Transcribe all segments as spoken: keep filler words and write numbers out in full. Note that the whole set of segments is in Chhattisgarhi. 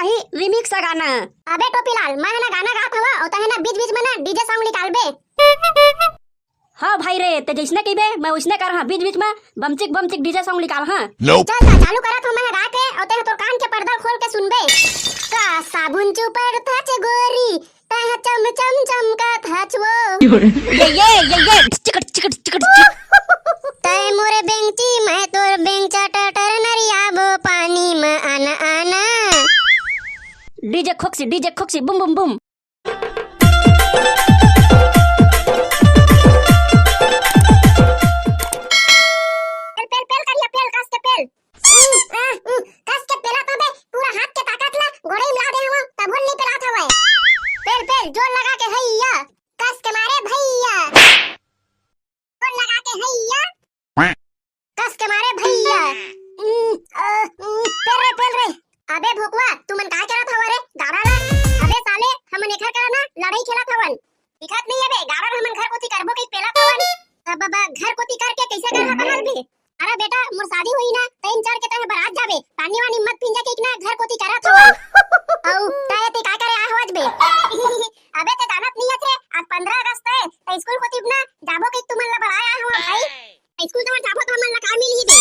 अही remix गाना। अबे टोपीलाल, मैं ह ना गाना गात हवं, अउ तैं ह ना बीच-बीच म ना DJ song निकालबे। हाँ भाई रे, तैं जइसने कहिबे, मैं ओइसने करहूँ। बीच-बीच म बमचिक बमचिक DJ song निकालहूँ। चल त चालू करत हवं मैं ह गाए के, अउ तैं ह तोर कान के पर्दा खोल के सुनबे। का साबुन चुपड़ थच गोरी, तैं ह चम चम चमकत हच वो। ये, ये, ये, ये, चिकट, चिकट, चिकट, चिकट। तैं मोरे बेंगची, मैं तोर बेंगचा, टटर नरियाबो पानी म आना, आना। DJ Khoksi, DJ Khoksi, boom, boom, boom. पेल, पेल, पेल करिया, पेल, कस के पेल। उम, आ, उम, कस के पेला तबे, पूरा हाथ के ताकत ला गोड़े में ला दे हवं, तभो नइ पेलात हवय। पेल, पेल, जोर लगा के हैया, कस के मारे भैया। जोर लगा के हैया, कस के मारे भैया। उम, आ, उम, पेल रे, पेल रे। अबे भोकवा, तुमन का करत हव रे, गाड़ा ला? अबे साले, हमन एखर करा ना लड़ाई खेलत हवन। दिखत नइ हे बे, गाड़ा ल हमन घर कोती करबो कहिके पेलत हवन। अब बाबा, घर कोती करके कइसे करहा तहार भी? अरे बेटा, मोर शादी होही ना, त इन चढ़ के तैं ह बरात जाबे, पानी वानी मत भींजा कहिके ना घर कोती करत हवन। अउ तैं एती का करे आए हवस बे? अबे तैं जानत नइ हस रे, आज पंद्रह अगस्त हे, त स्कूल कोती ना जाबो कहिके तुमन ला बलाए आए हवन भाई। स्कूल तोहर जाबो त हमन ला का मिलही बे?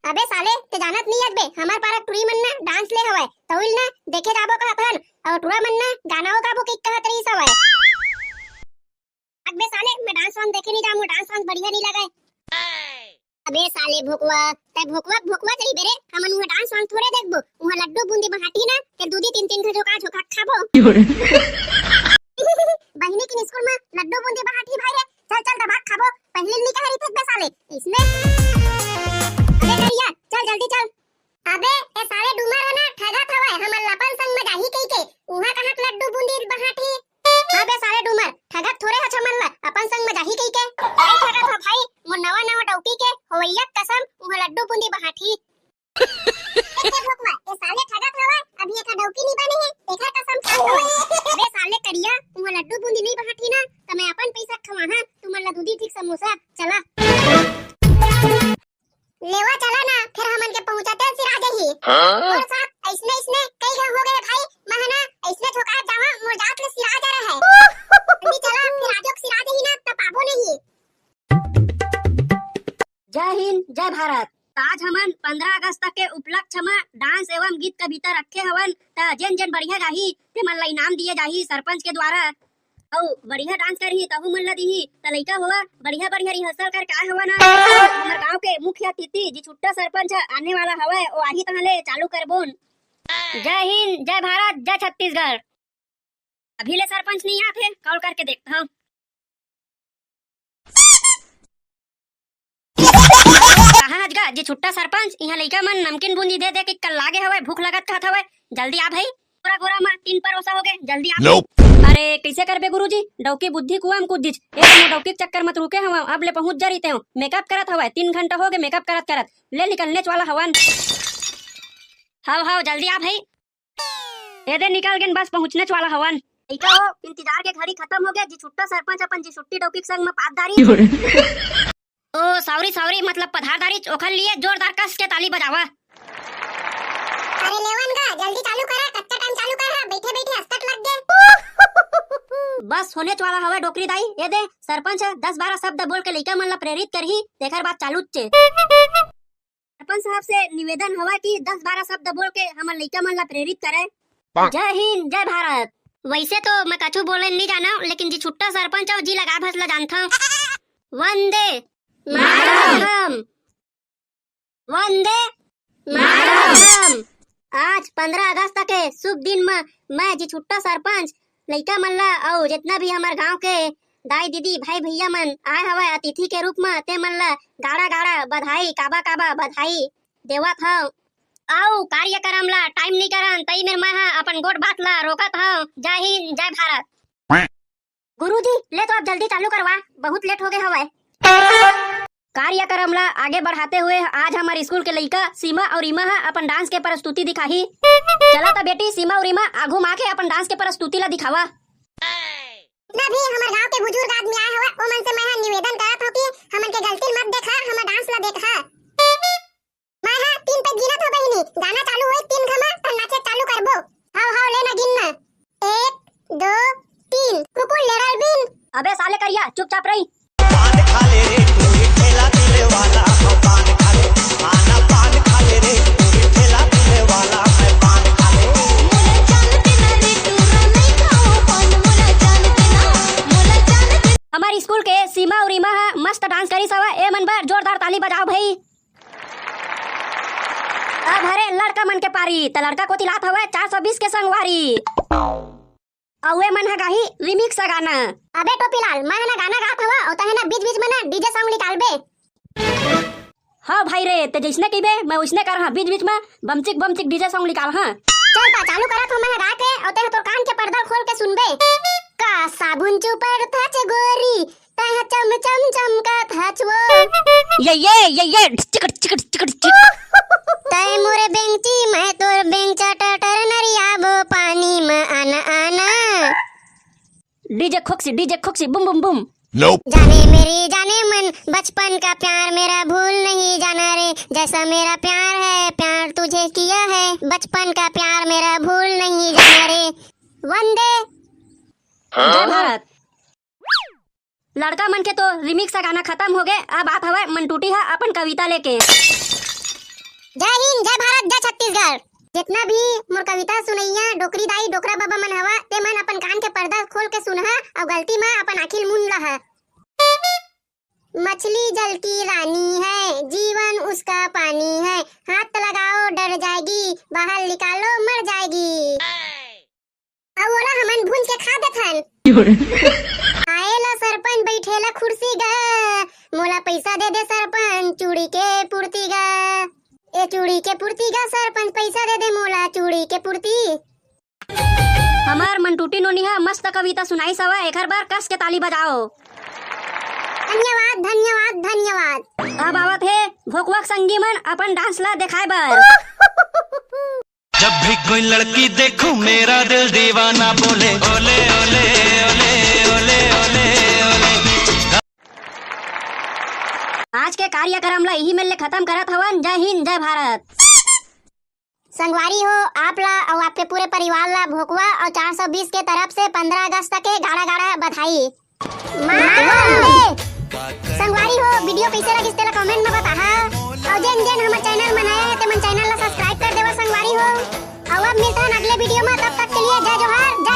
अबे साले, तैं जानत नइ हस बे, हमर पारा टुरी मन ना dance ले हवय, तउल ना देखे जाबो कहत हन, अउ टुरा मन ना गाना ओ गाबो कहिके कहत रहिस हवय। अबे साले, मैं dance वांस देखे नइ जांव, मोर dance वांस बढ़िया नइ लगय। अबे साले भोकवा, तैं भोकवा, भोकवा चली बे रे, हमन उहाँ dance वांस थोड़े देखबो, उहाँ लड्डू बूंदी बहाटी ना, ते दू दी तीन तीन ठो झोका झोका खाबो। बहिनी के स्कूल में लड्डू बूंदी बहाटी भाई रे, चल चल दबा खाबो, पहले नइ कहे रहिथे बे साले, इसने। अबे करिया, चल जल्दी चल। अबे ए साले डूमर हे ना, ठगत हवय, हमन ला अपन संग में जाही कहिके, उहाँ कहाँ के लड्डू बूंदी बहाटी। हाँ बे साले डूमर, ठगत थोड़े हच हमन ला, अपन संग में जाही कहिके। अरे ठगत हो भाई, मोर नवा नवा डौकी के होवइया कसम, उहाँ लड्डू बूंदी बहाटी। ए भोकवा, ए साले ठगत हवय, अभी एकर डौकी नइ बने हे, एकर कसम खात हवय। अबे साले करिया, उहाँ लड्डू बूंदी नइ बहाटी ना, त मैं अपन पइसा खवाहा, तुमन ला दू दी ठीक समोसा, चला। लेवा चला ना, फेर हमन के पहुंचाते सिरा जाही। हाँ? अउ साथ अइसने अइसने कई घांव हो गे भाई, महना अइसने झोंकात जावा, मोर जात ले सिरा जा रहा है। जल्दी चला, फेर आजो के सिरा जाही ना, त पाबो नहीं। जय हिंद, जय भारत। आज हमन पंद्रह अगस्त के उपलक्ष्य म dance एवं गीत कविता रखे हवन, त जेन जेन बढ़िया गाही, तेमन ला इनाम दिए जाही सरपंच के द्वारा। अउ बढ़िया dance करही, तहू मन ला दिही। त लइका होवा, बढ़िया बढ़िया rehearsal करके आए हवा ना। हमर गांव के मुख्य अतिथि जी छुट्टा सरपंच ह आने वाला हवय, ओ आही तहां ले चालू करबोन। जय हिंद, जय भारत, जय छत्तीसगढ़। अभी ले सरपंच नइ आत हे, call करके देखत हंव। कहाँ हच गा जी छुट्टा सरपंच? इहाँ लइका मन नमकीन बूंदी दे दे के कल्ला गे हवय, भूख लगत कहत हवय। जल्दी आ भाई, पूरा गोरा म तीन परोसा हो गे, जल्दी आ। Nope। अरे कइसे करबे गुरुजी, डौकी बुद्धि कुआं म कूद दिस। ए मोर डौकी के चक्कर म त रुके हवं, अब ले पहुंच जा रहितेंव। Makeup करत हवय, तीन घंटा हो गे makeup करत करत। ले निकलनेच वाला हवन। हव हव जल्दी आ भाई। ए दे निकल गेन, बस पहुंचनेच वाला हवन। लइका हो, इंतजार के घड़ी खतम हो गे, जी छुट्टा सरपंच अपन जी छुट्टी डौकी के संग म पाद डारिस। ओ sorry sorry, मतलब पधार डारिस, ओखर लिए जोरदार कस के ताली बजावा। अरे लेवन गा, जल्दी चालू करा, कच्चा टाइम चालू कर हा, बइठे बइठे हंसत लग गे। बस होनेच वाला हवय डोकरी दाई, ए दे सरपंच ह दस बारह शब्द बोल के लइका मन ला प्रेरित करही, तेखर बाद चालूच हे। सरपंच साहब से निवेदन हवय कि दस बारह शब्द बोल के हमर लइका मन ला प्रेरित करय। जय हिंद, जय भारत। वइसे तो मैं कछु बोले नइ जानव, लेकिन जी छुट्टा सरपंच अउ जी लगा भस ला जानथव। वंदे मातरम। वंदे मातरम। आज पंद्रह अगस्त के शुभ दिन म मैं जी छुट्टा सरपंच लइका मन ला अउ जेतना भी हमर गांव के दाई दीदी भाई भैया मन आए हवय अतिथि के रूप म, ते मन ला गाड़ा गाड़ा बधाई, काबा काबा बधाई देवत हव। अउ कार्यक्रम ला टाइम नइ करन, तई मेर मैं ह अपन गोठ बात ला रोकत हव। जय हिंद, जय भारत। गुरुजी, ले तो अब जल्दी चालू करवा, बहुत लेट हो गे हवय। कार्यक्रम ला आगे बढ़ाते हुए आज हमर स्कूल के लइका सीमा अउ रीमा ह अपन डांस के प्रस्तुति दिखाही। चला त बेटी सीमा अउ रीमा, आघू म आके अपन डांस के प्रस्तुति ला दिखावा। जितना भी हमर गांव के बुजुर्ग आदमी आए हवय, ओ मन से मैं ह निवेदन करत हव कि हमन के गलती ल मत देखा, हमर डांस ला देखा। मैं ह तीन पे गिनत हो बहिनी, गाना चालू होई तीन घमा, त नाचे चालू करबो। अबे साले करिया, चुपचाप रही। पान खा ले रे, तू ही ठेला दिले वाला, मैं पान खा ले। खाना पान खा ले रे, तू ही ठेला दिले वाला, मैं पान खा ले। मोला जानते ना रे, टूरा नहीं खाओ पान, मोला जानते ना, मोला जानते। हमार स्कूल के सीमा अउ रीमा ह मस्त डांस करिस हवय, ए मन बर जोरदार ताली बजाओ भई। अब हरे लड़का मन के पारी, त लड़का कोती लात हवय चार सौ बीस के संगवारी। अउ ए मन ह गाही रिमिक्स गाना। अबे टोपीलाल, मैं ह ना गाना गात हवं, अउ तहे ना बीच-बीच में ना डीजे सॉन्ग निकालबे। हाँ भाई रे, ते जइसने कहिबे, मैं ओइसने करहूँ, बीच-बीच में बमचिक बमचिक डीजे सॉन्ग निकालहूँ। चल त चालू करत हूँ मैं ह गा के, अउ तहे तोर कान के पर्दा खोल के सुनबे। का साबुन चुपर था च गोरी, तहे चम चम चमका था च वो। ये, ये, ये, ये, चिकट, चिकट, चिकट, चिकट। तय मोरे बेंगची, मैं तोर बेंगचा, टटर नरियाबो पानी में आना, आना। DJ Khoksi, DJ Khoksi, boom, boom, boom. Nope। जाने मेरी जाने मन, बचपन का प्यार मेरा भूल नहीं जाना रे, जैसा मेरा प्यार है, प्यार तुझे किया है, बचपन का प्यार मेरा भूल नहीं जाना रे। वंदे। जय भारत। लड़का मन के तो रिमिक्स गाना खत्म हो गए, अब आत हवय मन टूटी ह अपन कविता लेके। जय हिंद, जय भारत, जय छत्तीसगढ़। जितना भी मोर कविता सुनइया डोकरी दाई, डोकरा बाबा मन हवा, ते मन अपन कान के पर्दा खोल के सुनहा अउ गलती में अपन आँखी ल मूंद लहा। मछली जल की रानी है, जीवन उसका पानी है, हाथ लगाओ डर जाएगी, बाहर निकालो मर जाएगी। अउ ओला हमन भूंज के खा देथन। आए ला सरपंच, बैठे ला कुर्सी गा, मोला पैसा दे दे सरपंच, चूड़ी के पूर्ति गा। ए चूड़ी के पूर्ति गा सरपंच, पैसा दे दे मोला चूड़ी के पूर्ति। हमार मनटूटी नोनी ह मस्त कविता सुनाइस हवय, एखर बर कस के ताली बजाओ। धन्यवाद, धन्यवाद, धन्यवाद। अब आवत हे भोकवा के संगी मन अपन डांस ला देखाए बर। जब भी कोई लड़की देखूं, मेरा दिल दीवाना बोले, ओले, ओले, ओले, ओले, ओले, ओले। आज के कार्यक्रम ला इही मेर ले खत्म करत हवन। जय हिंद, जय भारत। संगवारी हो, आप ला अउ आपके पूरे परिवार ला भोकवा अउ चार सौ बीस के तरफ से पंद्रह अगस्त के गाड़ा गाड़ा बधाई। माँ वंदे। संगवारी हो, वीडियो कैसे लगिस तेला कमेंट में बताहा। अउ जेन जेन हमर चैनल में नया है, ते मन चैनल ला सब्सक्राइब कर देवा संगवारी हो। अउ अब मिलता है अगले वीडियो में, तब तक के लिए जय जोहार, जय